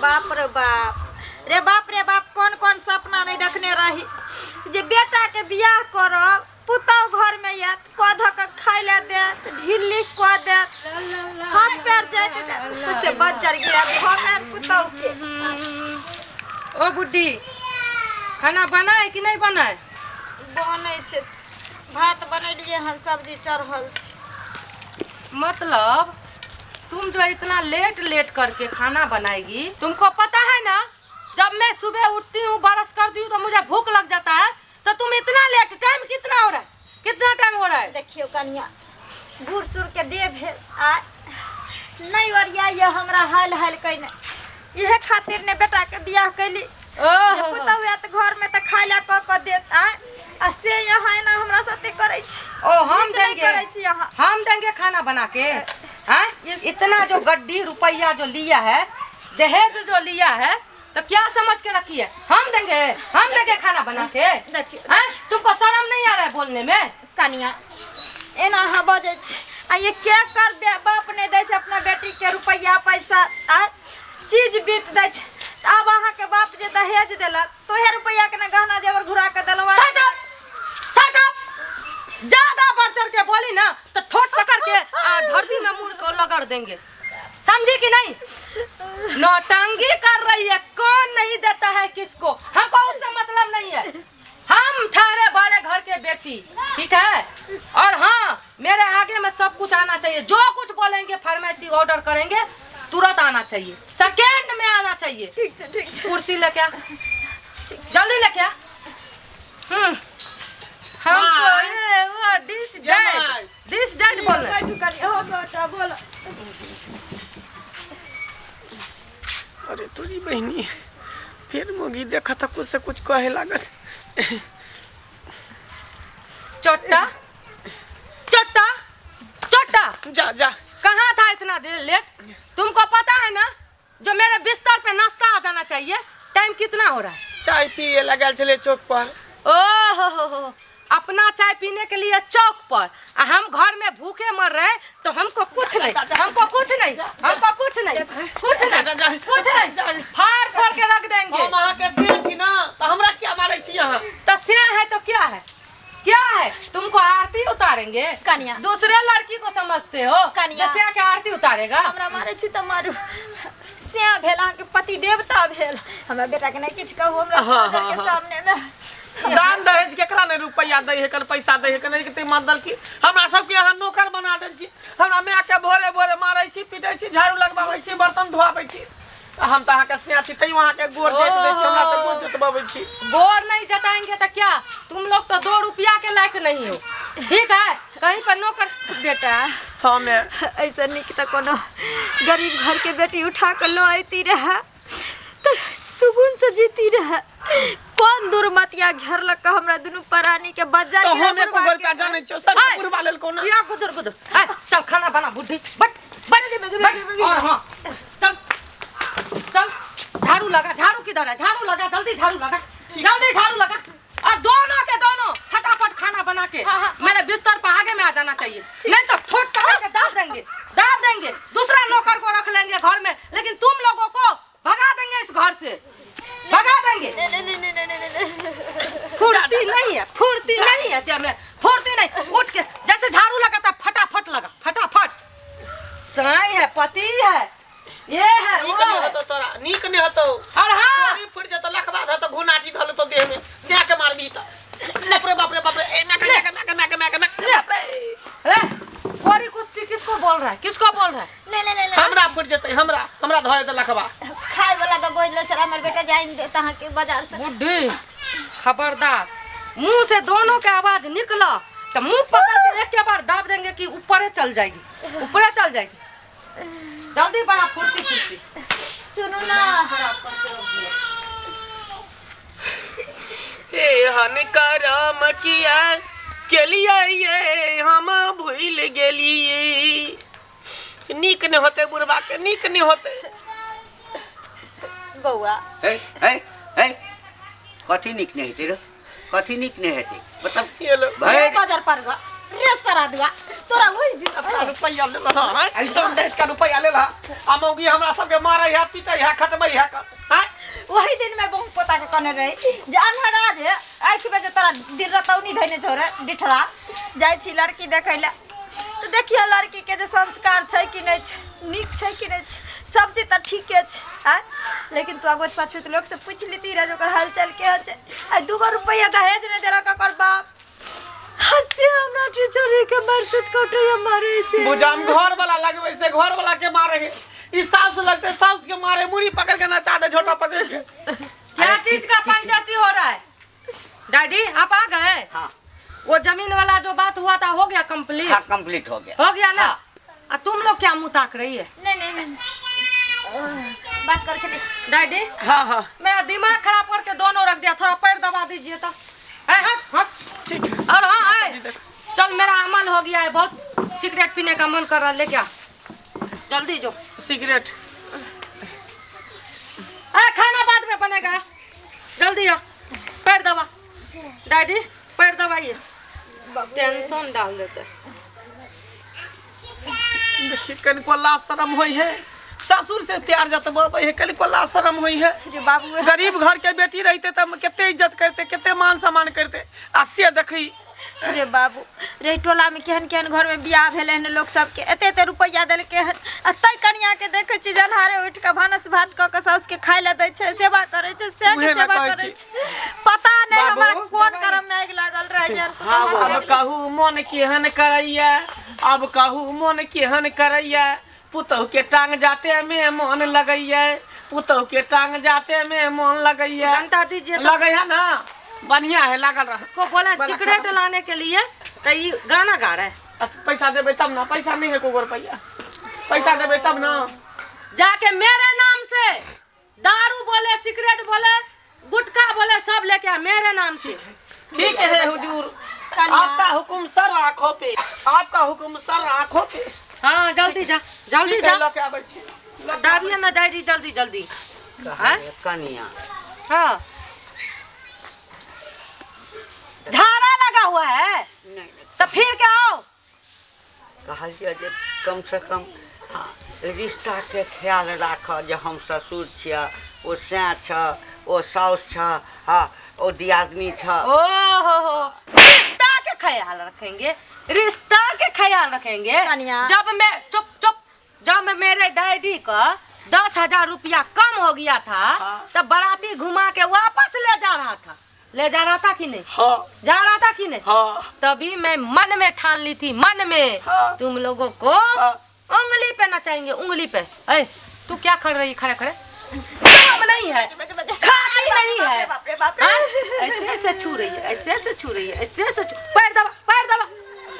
बाप रे बाप रे बाप रे बाप, कोन कोन सपना नहीं देखने रही जे बेटा के बियाह करब, पुतहु घर में आयत, कऽ धऽ कऽ खाय लए देत, ढिल्ली कऽ देत, हाथ पैर जाइत देत, से बज्जर गिरा भऽ गेल पुतहु के। ओ बुड्ढी, खाना बनाए कि नहीं बनाए? बनै छै, भात बनेलियै हन, सब्जी चढ़ल छै। मतलब तुम जो इतना लेट लेट करके खाना बनाएगी, तुमको पता है ना जब मैं सुबह उठती हूँ, ब्रश करती हूँ तो मुझे भूख लग जाता है, तो तुम इतना लेट, टाइम कितना हो रहा है, कितना टाइम हो रहा है? देखियौ कनिया, बूढ़ सूढ़ के देह भेल आ नहीं ओरियाइए हमरा हाल हाल कहिने, इहे खातिर ने बेटा के बियाह कैली। ओहो। पुतहु आयत घर में तऽ खाय लए कऽ कऽ देत आ आ से यहाँ एना हमरा साथे करै छी। ओ हम नीक नहि देंगे, करै छी अहाँ। हम देंगे खाना बना के। हाँ, इतना जो गड्डी रुपया जो लिया है, दहेज जो लिया है, तो क्या समझ के रखी है? हम देंगे, हम देंगे खाना बना के। देखियो। हाँ? तुमको शर्म नहीं आ रहा है बोलने में? कनिया, एना अहाँ बजै छी आ ये के कर बाप नहि दै छै अपना बेटी के रुपैआ पैसा आ चीज बीत दै छै। आब अहाँके बाप जे दहेज देलक तो उहे रुपैआ के ने गहना जेवर घुरा के देलहुँ। Shut up! Shut up! ज्यादा बढ़ चढ़ के बोली ना तो ठोट पकड़ के आ धरती में मुड़ को लगड़ देंगे, समझी कि नहीं? नौटंकी कर रही है, कौन नहीं देता है किसको, हमको उससे मतलब नहीं है। हम ठहरे बड़े घर के बेटी, ठीक है? और हाँ, मेरे आगे में सब कुछ आना चाहिए, जो कुछ बोलेंगे, फार्मेसी ऑर्डर करेंगे, तुरंत आना चाहिए, सेकेंड में आना चाहिए। ठीक छै, ठीक छै। कुर्सी लेके आ, जल्दी लेके आ। हमको माय। ये वो डिश ये डेड, my. Dish dead बोल रहे। बैठू कनी, हो बेटा बोलो। अरे तोरी बहिनी, फिर मुगी देखा था कुछ से कुछ कहे लागत। चोट्टा चोट्टा चोट्टा, जा जा। कहाँ था इतना देर लेट? तुमको पता है ना जो मेरे बिस्तर पे नाश्ता आ जाना चाहिए, टाइम कितना हो रहा है? चाय पिए लगल छले चौक पर। ओ हो हो हो, अपना चाय पीने के लिए चौक पर, आ हम घर में भूखे मर रहे हैं, तो हमको कुछ नहीं, हमको कुछ नहीं, हमको कुछ नहीं, कुछ नहीं, कुछ नहीं, फाड़ फाड़ के रख देंगे। हम अहाँ के से छी ना तो हमरा क्या मारै छी अहाँ? तो से है तो क्या है, क्या है? तुमको आरती उतारेंगे। कनिया। दूसरे लड़की को समझते हो? कनिया। जैसे के आरती उतारेगा। हमरा मारै छी तऽ मारू, सएह भेल अहाँके पति देवता भेल। हमरा बेटा के नहि किछु कहू हमरा हाँ, नजर के हाँ, हाँ। सामने में। दान दहेज केकरा नहीं रुपया दै है, कल पैसा दै है, कल नहीं मदद की। हमरा सबके यहाँ नौकर बना दे छी, हमरा माय के भोरे भोरे मारै छी, पिटै छी, झाड़ू लगबाबै छी, बर्तन धोआबै छी। हम तऽ अहाँके सिया छी तैयो अहाँके गोर जोति दै छी, हमरा से गोर जोतबाबै छी। गोर नहीं जताएंगे तो क्या? तुम लोग तो 2 रुपया के लायक नहीं हो, ठीक है? कहीं पर नौकर। बेटा। हाँ मैं। ऐसा निक तो कोनो गरीब घर के बेटी उठा के लो आती रहे तो सुकून से जीती रहे। कौन दुर्मतिया घेरलक के हमरा दुनू प्राणी के बज्जर तो गिरा हम एको बुढ़वा गोर के। रुपया जानै छियौ, सब हाय। बुढ़वा लेल कोना। किया गुदर गुदर? ए, चल खाना बना बुढ़ी, बैठ बैठ बैठ। और हाँ चल चल, झाड़ू लगा, झाड़ू किधर है? झाड़ू लगा, जल्दी झाड़ू लगा, जल्दी झाड़ू लगा। और दोनों के दोनों फटाफट खाना बना के हाँ, हाँ। मेरे बिस्तर पर आगे में आ जाना चाहिए, नहीं तो ठोक पकड़ के दाब देंगे, दाब देंगे। दूसरा नौकर को रख लेंगे घर में, लेकिन तुम लोगों को भगा देंगे इस घर से, भगा देंगे। नहीं, नहीं, नहीं, नहीं, नहीं, नहीं, नहीं। फुर्ती नहीं है, फुर्ती नहीं है तेरे में, फुर्ती नहीं। उठ के जैसे झाड़ू लगाता है, फटाफट लगा, फटाफट। साई है, पति है, ये है, नीक वो नहीं है। होतो तोरा, नीक नहीं होतो। और हाँ। गोरी फुट जेतो, लखबा धतो, घुनाची धलो तो देह में, सिया के मारबी त। बाप रे बाप रे बाप रे, ए मैं के मैं के मैं के मैं के मैं के, बाप रे। ए, कोरी कुश्ती किसको बोल रहा है, किसको बोल रहा है? नहीं, नहीं, नहीं, नहीं। हमरा फुट जेतै, हमरा, हमरा धरे दे लखबा। खाय वाला तो बोझ ले छला, हमर बेटा जाइन देत अहाँके बाजार से। बुढ़ी खबरदार, मुंह से दोनों के आवाज निकला तो मुंह पकड़ के एक के बार दाब देंगे कि ऊपरे चल जाएगी, ऊपरे चल जाएगी। जल्दी बना, फुर्ती फुर्ती। सुनू ना। हे हन करम किया के लिए ये हम भूल गेलिए। नीक नहीं होते बुढ़वा के, नीक नहीं होते। बौआ। हे, हे, हे, कथी नीक नहीं हेतै रे? कथी नीक नहीं हेतै? मतलब ये लो। भरि रे बाजार पर गा, रे सरा दुआ। तोरा वही दिन अपना रुपैया ले लह हैं दान दहेज का रुपैया ले लह आ मौगी हमरा सबके मारै है पीटै है खटबै है हैं वही दिन में बहु पोता के कहने रही जे अन्हरा जे आँखि में जे तोरा दिन रतौनी धैने छौ रे डिठरा जाइ छी लड़की देखै लए तऽ देखियौ लड़की के जे संस्कार छै कि नहि छै नीक छै कि नहि छै सब चीज तऽ ठीके छै आँय लेकिन तू अगोछ पाछू तऽ लोकसँ पूछि लेती रहै जे ओकर हालचाल केहन छै आ दूगो रुपैआ दहेज नहि देलक ओकर बाप हँसी हमरा टीचर के मार सुत कटैया मारै छै बुझाम घर वाला लगबै से घर वाला के मारे है ई सास लगते सास के मारे मुड़ी पकड़ के नचा दे झोटा पकड़ के क्या चीज का पंचायती हो रहा है डैडी आप आ गए हाँ वो जमीन वाला जो बात हुआ था हो गया कंप्लीट हाँ कंप्लीट हो गया हो गया ना हाँ। आ तुम लोग क्या मुंह ताक रही है नहीं नहीं नहीं बात कर छली डैडी हाँ हाँ मेरा दिमाग खराब करके दोनों रख दिया थोड़ा पैर दबा दीजिए तो ए, हट हट ठीक है और हाँ आए चल मेरा अमल हो गया है बहुत सिगरेट पीने का मन कर रहा है ले क्या जल्दी जो सिगरेट ए खाना बाद में बनेगा जल्दी आओ पैर दबा डैडी पैर दबाइए टेंशन डाल देते देखिए कनिको लाज शरम होई है ससुर से प्यार जतबे है कनिको लाज शरम होई है रे बाबू गरीब घर के बेटी रहते तब कते इज्जत करते कते मान सम्मान करते आ से देखी रे बाबू रे टोला में केहन केहन घर में बियाह भेलै हन लोक सबके एते एते रुपैआ देलकै हन आ तै कनिया के देखै छी जनहारे उठि कऽ भानस भात कऽ कऽ साउस के खाय लए दै छै सेवा करै छै से उहे के ने सेवा कहै करै छी। छै पता नहि बाबू। हमरा कोन करम में आगि लागल रहै जहन अब कहू मन केहन करैया अब कहू मन केहन करैया पुतहु के टांग जाते में मन लगैया पुतहु के टांग जाते में मन लगैया घंटा दीजिए तो लगै है ना बढ़िया है लागल रह को बोला सिगरेट लाने के लिए तो ये गाना गा रहा है अच्छा, पैसा देबै तब ना पैसा नहीं है को रुपैया पैसा देबै तब ना जाके मेरे नाम से दारू बोले सिगरेट बोले गुटखा बोले सब लेके आ मेरे नाम से ठीक है हुजूर आपका हुकुम सर आंखों पे आपका हुकुम सर आंखों पे हाँ जल्दी जा जल्दी ठीक है जा लऽ के आबै छी दाबिए ना डायरी जल्दी जल्दी हैं? कनिया हाँ झाड़ा लगा हुआ है नहीं नहीं तो फिर के आओ कहलियै जे कम से कम हाँ, रिश्ताके ख्याल राखऽ जे हम ससुर छियै ओ सैं छ ओ साउस छ हाँ ओ दियादनी छ ओ हो हो रिश्ता के ख्याल रखेंगे रिश्ता के ख्याल रखेंगे कनिया। जब मैं चुप चुप जब मैं मेरे डैडी का 10,000 रुपया कम हो गया था हाँ। तब बाराती घुमा के वापस ले जा रहा था ले जा रहा था कि नहीं हाँ जा रहा था कि नहीं हाँ तभी मैं मन में ठान ली थी मन में हाँ। तुम लोगों को हाँ। उंगली पे नचाएंगे उंगली पे ऐ तू क्या कर रही है खड़े खड़े काम नहीं है खाती नहीं है बाप रे बाप रे हाँ? ऐसे ऐसे छू रही है ऐसे ऐसे छू रही है ऐसे ऐसे छू पैर दबा पैर दबा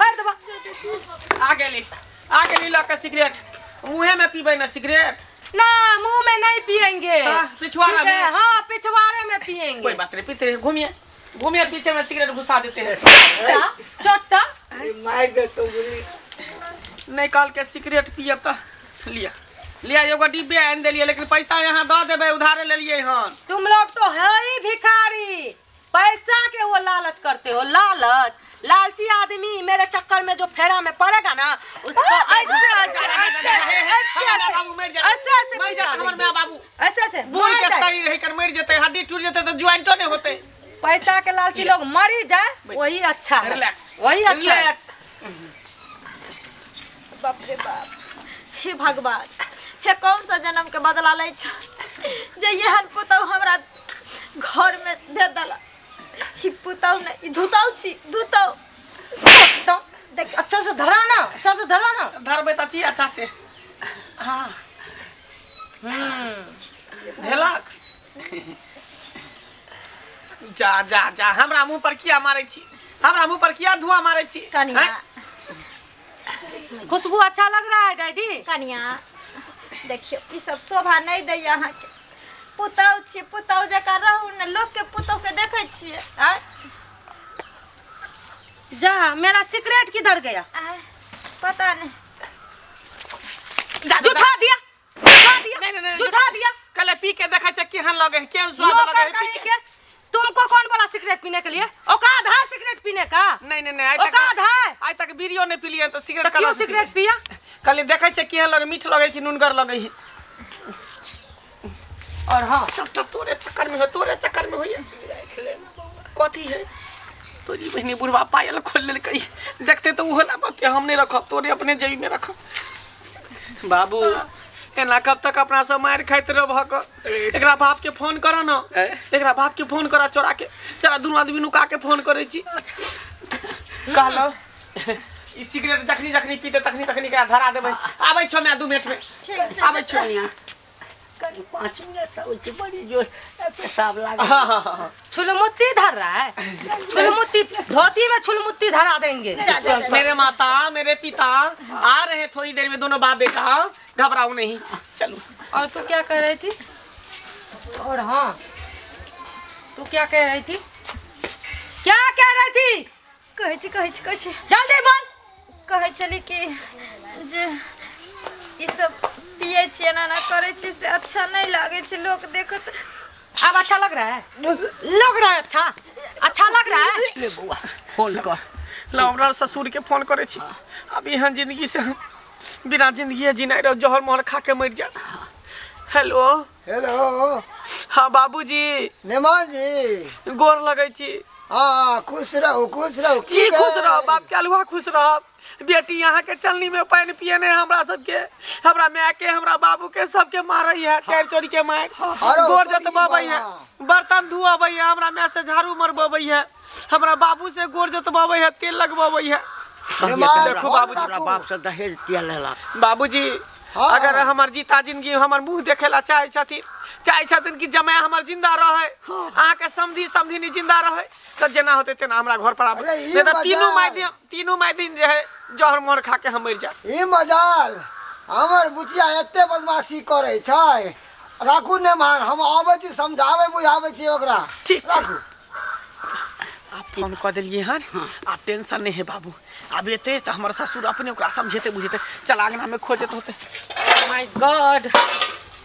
पैर दबा आ गेली आ गेली लऽ के सिगरेट मुँहे में पीबै ना सिगरेट ना मुंह में नहीं पियेंगे हाँ, पिछवाड़ा ठीक है, में। हाँ पिछवाड़े में पियेंगे कोई बात नहीं पीते रहे घूमिए घूमिए पीछे में सिगरेट घुसा देते हैं चोट्टा चोट्टा मारि देतौ गुली नहीं कहल के सिगरेट पियब तऽ लिया लिया एगो डिब्बे आनि देलियै लेकिन पैसा यहाँ दऽ देबै उधारे लेलियै हन तुम लोग तो है ही भिखारी पैसा के वो लालच करते हो लालच लालची आदमी मेरे चक्कर में जो फेरा में पड़ेगा ना उसको ऐसे ऐसे ऐसे ऐसे बाबू मरि ऐसे जात ऐसे मरि पिटा जात हमर देंगे। माय बाबू ऐसे ऐसे बूढ़ मर के जाए। शरीर है कर मरि जेतै हड्डी टूट जेतै तऽ ज्वाइंटो नहीं होतै पैसा के लालची लोग मर ही जाए वही अच्छा है रिलैक्स वही अच्छा है रिलैक्स बाप रे बाप हे भगवान हे कौन सा जन्म के बदला लै छ जे एहन पुतहु हमरा घर में भेज देला ई पुतहु नहि ई धुतहु छी धुतहु तो देख अच्छा से धरा ना अच्छा से धरा ना धरबै तऽ छी अच्छा से हाँ हम्म भेलक जा जा जा हमरा मुंह पर किया मारै छी हमरा मुंह पर किया धुआं मारै छी कनिया हैं? खुशबू अच्छा लग रहा है डैडी कनिया देखियौ ई सब शोभा नहि दैया अहाँके पुतहु छी पुतहु जकाँ रहू ने लोकके पुतहुके देखै छियै आँय जा मेरा सिगरेट किधर गया आँय, पता नहीं जा, जुठा दिया जुठा दिया नहीं, नहीं, नहीं, जुठा दिया कले पी के देखै छै केहन लगे है केहन स्वाद लगे नौकर है पी कहीं के के तुमको कौन बोला सिगरेट पीने के लिए? औकात है सिगरेट पीने का? नहीं नहीं नहीं, आइ तक औकात है? आइ तक बीड़ियो नहीं पीलियै तऽ सिगरेट तो क्यों कहाँ से सिगरेट पीबै? पिया? कहलियै देखै छियै केहन लगै, मीठ लगै कि नुनगर लगै है। और हाँ, सबटा तोरे चक्कर में हो, तोरे चक्कर में होइए। कथी है तोरी बहिनी, बुढ़वा पायल खोल लेलकै, देखते तऽ ओहो लागत हम नहीं रखब, तोरे अपने जेबी में रखब। बाबू एना कब तक अपना सब मारि खाइत रहबहक? एकरा बाप के फोन कर न, एकरा बाप के फोन कर चोरा के, चला दुनू आदमी नुका के फोन करै छी। कहलो ई सिगरेट जखनी जखनी पीते तखनी तखनी एकरा धरा देबै। आबै छौ मैं 2 मिनट में, आबै छौ। कनी 5 मिनट आबै छी, बड़ी जोर पेशाब लागल। हाँ हाँ हाँ। छुलमुत्ती धर रहा है, छुलमुत्ती धोती में छुलमुत्ती धरा देंगे। मेरे माता मेरे पिता आ रहे हैं थोड़ी देर में, दोनों बाप बेटा, घबराओ नहीं, चलो। और तू क्या कह रही थी? और हाँ, तू क्या कह रही थी? क्या कह रही थी? कहै छी कहै छी कहै छी। जल्दी बोल। कहै छली कि जे ई सब पियै छी, एना एना करै छी से अच्छा नहीं लागै छै, लोक देखत। अब अच्छा लग रहा है? लग रहा है अच्छा? अच्छा लग रहा है? ले बौआ फोन कर। ला हमरा ससुर के फोन करै छी। अब एहन जिंदगी से हम बिना जिंदगी जीना रह, जहर मोहर खा के मर जा। हेलो। हेलो। हाँ बाबूजी। नेमान जी गोर लगै छी। हाँ खुश रहू खुश रहू। की खुश रह बाप के अलुहा, खुश रह बेटी। यहाँ के चलनी में पानि पिए नहीं हमरा सबके, हमरा माय के हमरा बाबू के सबके मारै है, चारि चोरी के मार, गोर जतबबै है, बर्तन धुअबै है, हमरा माय से झाड़ू मरबबै है, हमरा बाबू से गोर जतबबै है, तेल लगबबै है। देखो बाबूजी, हमरा बाप से दहेज किया लेलक? बाबूजी अगर हमर जीता जिंदगी हमर मुंह देखे ला चाहे छथिन, चाहे छथिन कि जमाय हमर जिंदा रहे, अहाँ के समधी समधिनी जिंदा रहे, तऽ जेना होते तेना हमरा घर पर आबे, नहीं तऽ तीनू माय दिन जे है जहर मोहर खा के हम मरि जायब। ई मजाल हमर बुचिया एते बदमाशी करै छै। राखू नेमान, हम आबै छी समझाबै बुझाबै छी ओकरा। ठीक राखू। आप फोन कऽ देलियै हन, आब टेंशन नहीं है बाबू। आब एते तऽ हमर ससुर अपने ओकरा समझेते बुझेते, चल आंगना में खोजत होते। My God,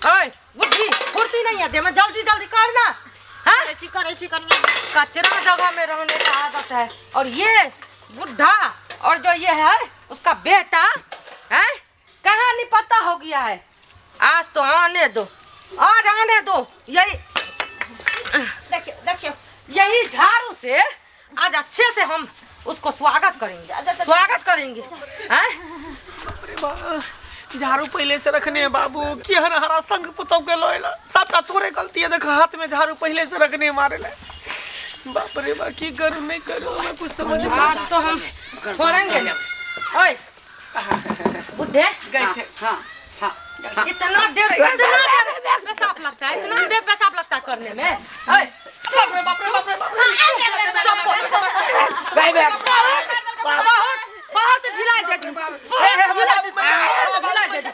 ओए बुद्धि फुर्ती नहीं है मैं, जल्दी जल्दी कर ना। हाँ करै छी कनिया। कचरा जगह में रहने का आदत है। और ये बुढ़ा और जो ये है उसका बेटा है, कहाँ निपत्ता हो गया है? आज तो आने दो, आज आने दो। यही देखियो देखियो, यही झाड़ू से आज अच्छे से हम उसको स्वागत करेंगे, स्वागत करेंगे। हैं झाड़ू पहले से रखने है बाबू, की हर हरा संग पुतौ के लोएला, सबटा तोरे गलती है। देखो हाथ में झाड़ू पहले से रखने मारे ले। बाप रे बा, की करूं नहीं करूं मैं कुछ समझ नहीं। आज तो हम छोड़ेंगे नहीं। ओए बुढ़े गए थे। हाँ हाँ, इतना देर इतना देर पेशाब लगता है, इतना देर पेशाब लगता है करने में। ओए बाप रे बाप रे बाप रे बाप रे। सबको बहुत बहुत ढिलाई दे दी, बहुत ढिलाई दे दी।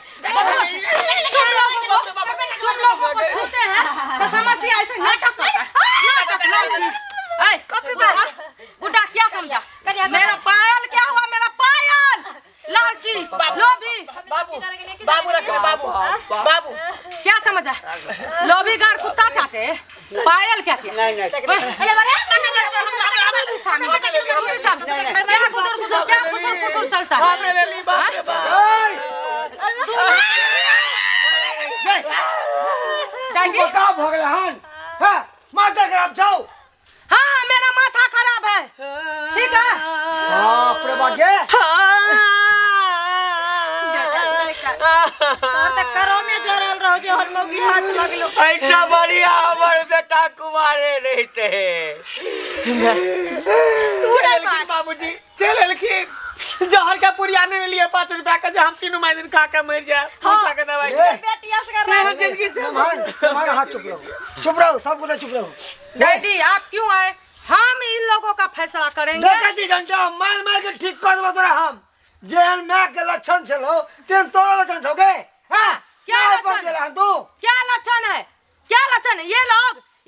तुम लोगों को छूते हैं तो समझती है ऐसे नाटक करता है, नाटक। बुढ़ा क्या समझा मेरा पायल क्या हुआ? मेरा पायल लालची लोभी। बाबू बाबू रख ले बाबू बाबू क्या समझा? लोभी गार कुत्ता चाटे, पायल क्या किया? नहीं नहीं, क्या गुदुर गुदुर क्या फुसुर फुसुर चलता है? हमरे ले ली बाप रे बाप। तू बता भऽ गेलै हन? हाँ माथा खराब छौ? हाँ मेरा माथा खराब है, ठीक है। बाप रे बाप गे। तोर तऽ करो में जरल रहो जे हर मौगी हाथ लगलो। ऐसा बढ़िया हमारे बेटा कुमारे रहते हैं। चल बाबूजी चल एलखिन, जहर का पुरिया नहीं लिए 5 रुपया का, हम तीनों माय दिन खा के मर जाए। पैसा के दवाई बेटिया से कर रहे जिंदगी से। हमारा हाथ चुप रहो, चुप रहो, सब गोटा चुप रहो। डैडी आप क्यों आए? हम इन लोगों का फैसला करेंगे। देखा छी डंडा मार मार के ठीक कर देबो तोरा हम। जेहन my के लक्षण छलो तेहन तोरा लक्षण छौ गे। हां क्या लक्षण? तू क्या लक्षण है? क्या लक्षण है?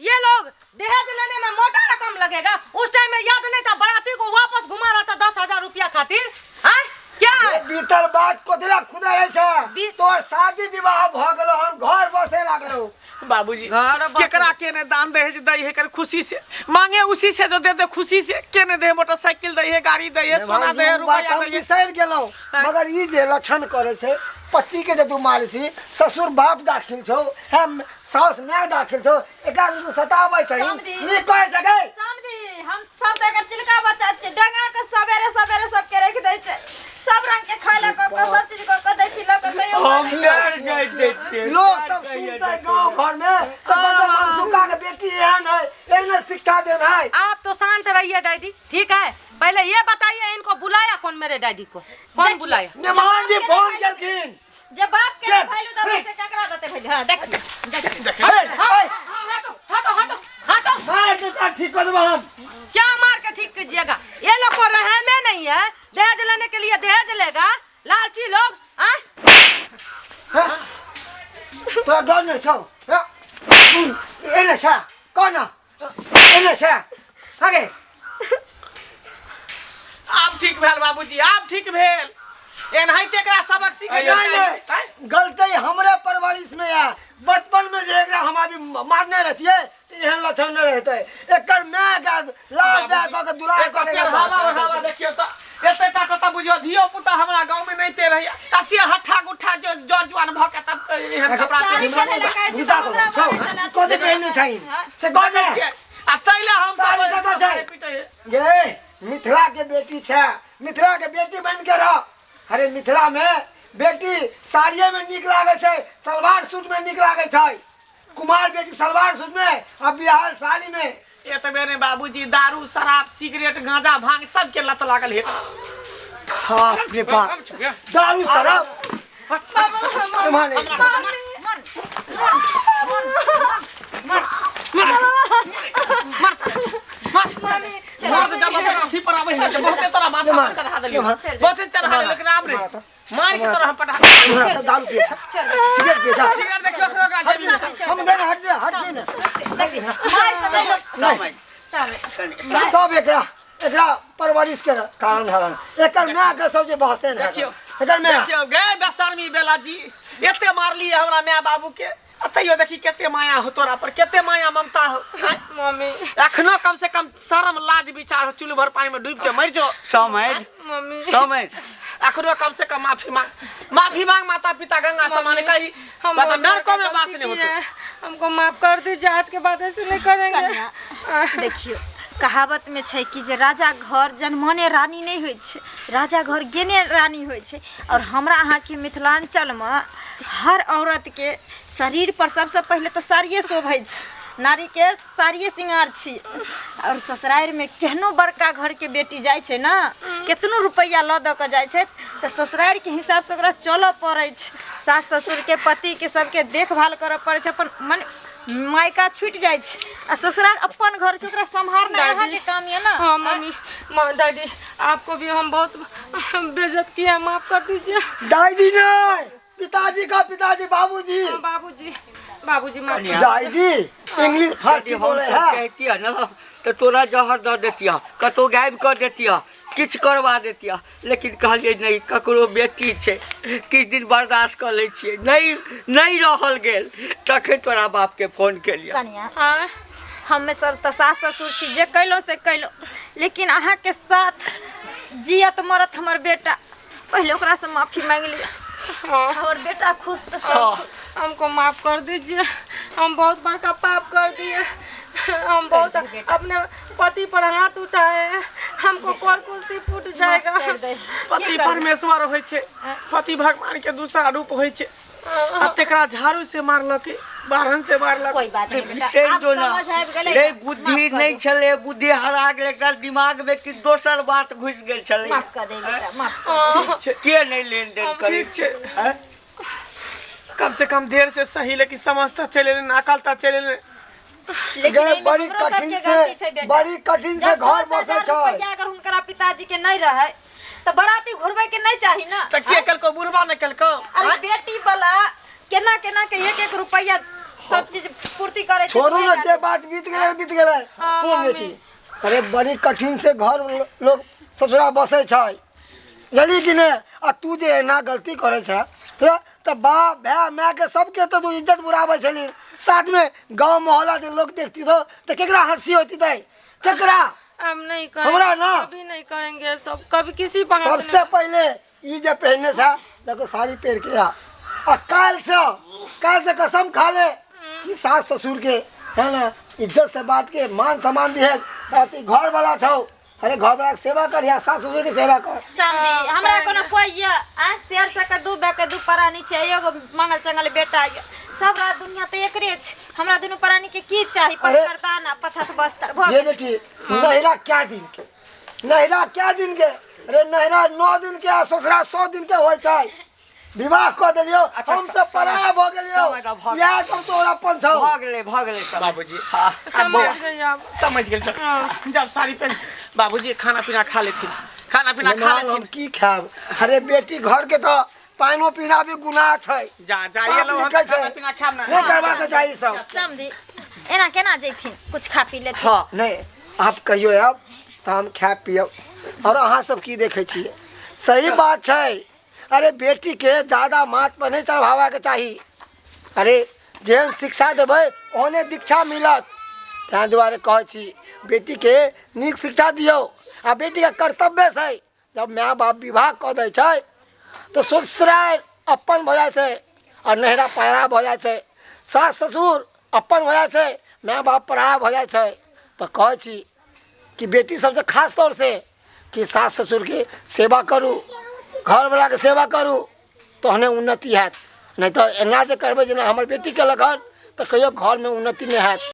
ये लोग दहेज लेने में मोटा रकम लगेगा, उस टाइम में याद नहीं था, बराती को वापस घुमा रहा था 10,000 रुपया खातिर। हाँ क्या है? बीतल बात कोथिला खुदा रहे छे। तो शादी विवाह भ गेलो, हम घर बसे लागलो। बाबूजी घर बस- केकरा के ने दान दहेज दै है कर खुशी से मांगे उसी से जो दे दे खुशी से के ने दे मोटरसाइकिल दै है गाड़ी दै है सोना भाई दै है जी, उ बात रुपया हम दै है बिसरि गेलहुँ मगर ई जे लक्षण करै छै पति के जे तू मारै छी ससुर बाप दाखिल छौ हम सास माय दाखिल छौ एकरा तू सताबै छै समधी। नीक कहै छै गै समधी हम सब तऽ एकर चिलका बच्चा छियै डंगा के सवेरे सवेरे सबके राखि दै छै सब रंग के खाय लए कऽ कऽ सब चीज कऽ कऽ दै छी लऽ कऽ तैयो हम डर जाइत दै छियै लोग सब सुनते गांव घर में तो कहते मनसुखा के बेटी एहन है एहन शिक्षा देन है आप तो शांत रहिए डैडी ठीक है पहले ये बताइए इनको बुलाया कौन मेरे डैडी को कौन बुलाया मेहमान जी फोन केलखिन जे बाप के के? वैल्यू देतै से केकरा देतै वैल्यू हां देख देख हे, हे, हटो हटो हटो हटो मार के साथ ठीक कर देबो हम क्या मार के ठीक कीजिएगा ये लोग को रहमे नहीं है दहेज लेने के लिए दहेज लेगा लालची लोग हाँ? हाँ? तोरा डर नहीं छौ हाँ? एने छ कह न एने छ आगे आब ठीक भेल बाबूजी आब ठीक भेल एनाहिते एकरा सबक सीखे नहीं नहीं गलती हमरे परवरिश में है बचपन में जे एकरा हम अभी मारने रहतिए तऽ एहन लक्षण नहीं रहते एकर माय के लाल प्यार कऽ के दुलार कऽ के पेरहावा ओढ़ावा देखियौ तऽ एते टाटा तऽ बुझियौ धियो पुता हमरा गाँव में नहीं पेरैया आ से हट्ठा गुट्ठा जो जर जुआन भऽ के तब एहन कपड़ा साड़ी पेरैया। पहिरे लए कहै छी घुसा तऽ कऽ हमरा छौ मारै छलै। कथी पहिरने छही से कह दे आ तैले हम साड़ी सब कतऽ छै? पिटै गे मिथिला के बेटी छै मिथिला के बेटी बन के रह अरे मिथिला में बेटी साड़िए में नीक लागै छै सलवार सूट में नीक लागै छै कुमार बेटी सलवार सूट में आ बिहार साड़ी में एतबे ने बाबूजी दारू शराब सिगरेट गांजा भांग सबके लत लागल हे बाप रे बाप दारू शराब माने मर्द जब अपना अथी पर आबै है बहुते तोरा माथा पर चढ़ा देलियो बहुते चढ़ा देलियो लेकिन आब रे मार के तोरा हम पटा हमरा तऽ दारू पिए छै सिगरेट पिए छै सिगरेट देखियो अखनो ओकरा जेबी में छै। हम दे हट दे हट दे ने मार नहीं सब सब एकरा एकरा परवरिश के कारण हरण एकर माय के सब जे बहसे ने देखियौ एकर माय देखियौ गे बेशर्मी बेला जी एते मारली हमरा माय बाबू के आ तैयो देखी केते माया हो तोरा पर केते माया ममता हो आँय? मम्मी एखनो कम से कम शर्म लाज विचार हो चुल्लू भर पानी में डूब के मर जो समझ मम्मी समझ एखनो कम से कम माफी मांग माफी मांग माता पिता गंगा समान कही हम तो बहुत नरको में बड़ा वास गलती नहीं किए होतो हैं। हमको माफ कर दीजिए आज के बाद ऐसे नहीं करेंगे कन्या देखियौ कहावत में छै कि जे राजा घर जन्मने रानी नहि होइ छै राजा घर गेने रानी होइ छै आओर हमरा अहाँके मिथिलाञ्चलमे हर औरतके शरीर पर सबसँ पहिले तऽ साड़िए शोभै छै नारीके साड़िए श्रृंगार छी आओर ससुरारिमे केहनो बड़का घरके बेटी जाइ छै ने केतनो रुपैआ लऽ दऽ कऽ जाइ छै तऽ ससुरारिके हिसाबसँ ओकरा चलऽ पड़ै छै सास ससुरके पतिके सबके देखभाल करऽ पड़ै छै अपन मने मायका छूटि जाइ छै आ ससुराल अपन घर छै ओकरा सम्हारनाइ अहाँके काम यऽ ने हाँ मम्मी माँ डैडी आपको भी हम बहुत बेइज्जत किए हैं माफ कर दीजिए दादी नहीं पिताजी का पिताजी बाबूजी हाँ, बाबूजी बाबूजी माफ कर दादी इंग्लिश यदि फारसी बोले हमसब है चाहतियै ने तऽ तोरा जहर दऽ देतियह कतहु गायब कऽ देतियह किछु करवा देतियह लेकिन कहलियै नहि ककरो बेटी छै किछु दिन बर्दाश्त कऽ लै छियै नहि नहि रहल गेल तखन तोरा बापके फोन केलियै कनिया हाँ हमे सब तऽ सास ससुर छी जे कयलहुँ से कयलहुँ लेकिन अहाँके साथ जियत मरत हमर बेटा पहिले ओकरासँ माफी मांगि लिअ हाँ हमर बेटा खुश तऽ सब खुश। हमको माफ कर दीजिए हम बहुत बड़का पाप कर दिए हम बहुत अपने पति पर हाथ उठाए हैं हमको कौन कुश्ती फूट जाएगा कर दे। पति परमेश्वर होइ छै पति भगवान के दूसरा रूप होइ छै आ तेकरा झाड़ू से मारलक बारहन से मारलक कोई बात नहीं बेटा से आब जो ना समझ आबि गेलै रे ने? बुद्धि माफ कर नहि दे। छलै बुद्धि हरा गेलै एकरा दिमाग में कि दोसर बात घुसि गेल छलै माफ कर दे बेटा माफ कर ठीक छै के नहि लेन देन करै ठीक छै आँय? कम से कम देर से सही लेकिन समझ तऽ चलि एलै ने अकल तऽ चलि एलै लेकिन गे एहिमे बड़ी हमरो कठिन सबके से गलती छै बेटा। बड़ी कठिन से जब घर 10,000 बसै छै रुपैआ अगर हुनकरा पिताजी के नहीं रहे तऽ बराती घुरबै के नहीं चाही ना तऽ के केलको बुढ़बा नहि केलको अरे बेटी वाला केना केना के एक एक रुपैआ सब चीज पूर्ति करे छै छोड़ू से ना जे बात बीत गेलै बीत गेलै सुन मम्मी। बेटी अरे बड़ी कठिन से घर लोग ससुरा बसै छै बुझली कि नहि आ तू जे एना गलती करै छै तऽ बाप भाय मायके सबके तऽ तू इज्जत बुराबै छली साथ में गांव मोहल्ला के लोग देखती तो तो केकरा हंसी होती थे केकरा? हम नहीं कहेंगे। हमरा ना। कभी नहीं कहेंगे सब, कभी किसी पर हाथ सबसे पहले ई जे पहनने से देखो साड़ी पहन के आ, आ काल से कसम खा ले कि सास ससुर के है ना इज्जत से बात के मान सम्मान दिहे, ताकि घर वाला छौ, अरे घर वाला के सेवा कर या सास ससुर के सेवा कर। समझी हमरा कोनो कोई ये आ शेर से के दू बे के दू प्राणी छै, एगो मंगल चंगल बेटा ये, सब रात दुनिया तऽ एकरे छै, हमरा दुनू प्राणी के की चाही? अरे। पचकरदाना पछत बस्तर भऽ ये गेल। बेटी नहिरा क्या दिन के, नहिरा क्या दिन के, अरे नहिरा 9 दिन के आ ससुरा 100 दिन के होइ छै। विवाह कऽ देलियौ, अच्छा, हम सब पराया भऽ गेलियौ, समय तऽ भऽ गेल। इएह सब तोरा अपन छौ। भऽ गेलै, भऽ गेलै समय। बाबूजी। हाँ, आब समझ बौआ गई आप। समझ गेल। हाँ। जब साड़ी पहन बाबूजी खाना पीना खा लेथिन, खाना पीना खा मेहमान, हम लेथिन। की खायब? अरे बेटी घर के तऽ पानिओ पीना भी गुनाह छै। जा जा पाप ये लो, हम लिखल छै। खाना पीना खायब ना। नहि करबाक चाही सब। समझी एना केना जैथिन, कुछ खा पी लेथिन। हाँ। नहि, आप कहियो आयब तऽ हम खायब पियब। आओर अहाँ सब की देखै छियै? सही बात छै। अरे बेटी के ज्यादा माथ पर नहि चढ़ाबऽके चाही। अरे जेहन शिक्षा देबै ओहने दीक्षा मिलत। ताहि दुआरे कहै छी बेटीके नीक शिक्षा दियौ। आ बेटीके कर्तव्य छै, जब माय बाप विवाह कऽ दै छै तऽ ससुरारि अपन भऽ जाइ छै आ नैहरा पराया भऽ जाइ छै, सास ससुर अपन भऽ जाइ छै, माय बाप पराया भऽ जाइ छै। तऽ कहै छी कि बेटी सबसँ खास तौरसँ कि सास ससुरके सेवा करू, घरवलाके सेवा करू, तहने उन्नति हैत। नहि तऽ एना जे करबै जेना हमर बेटी केलक हन, तऽ कहियो घरमे उन्नति नहि हैत।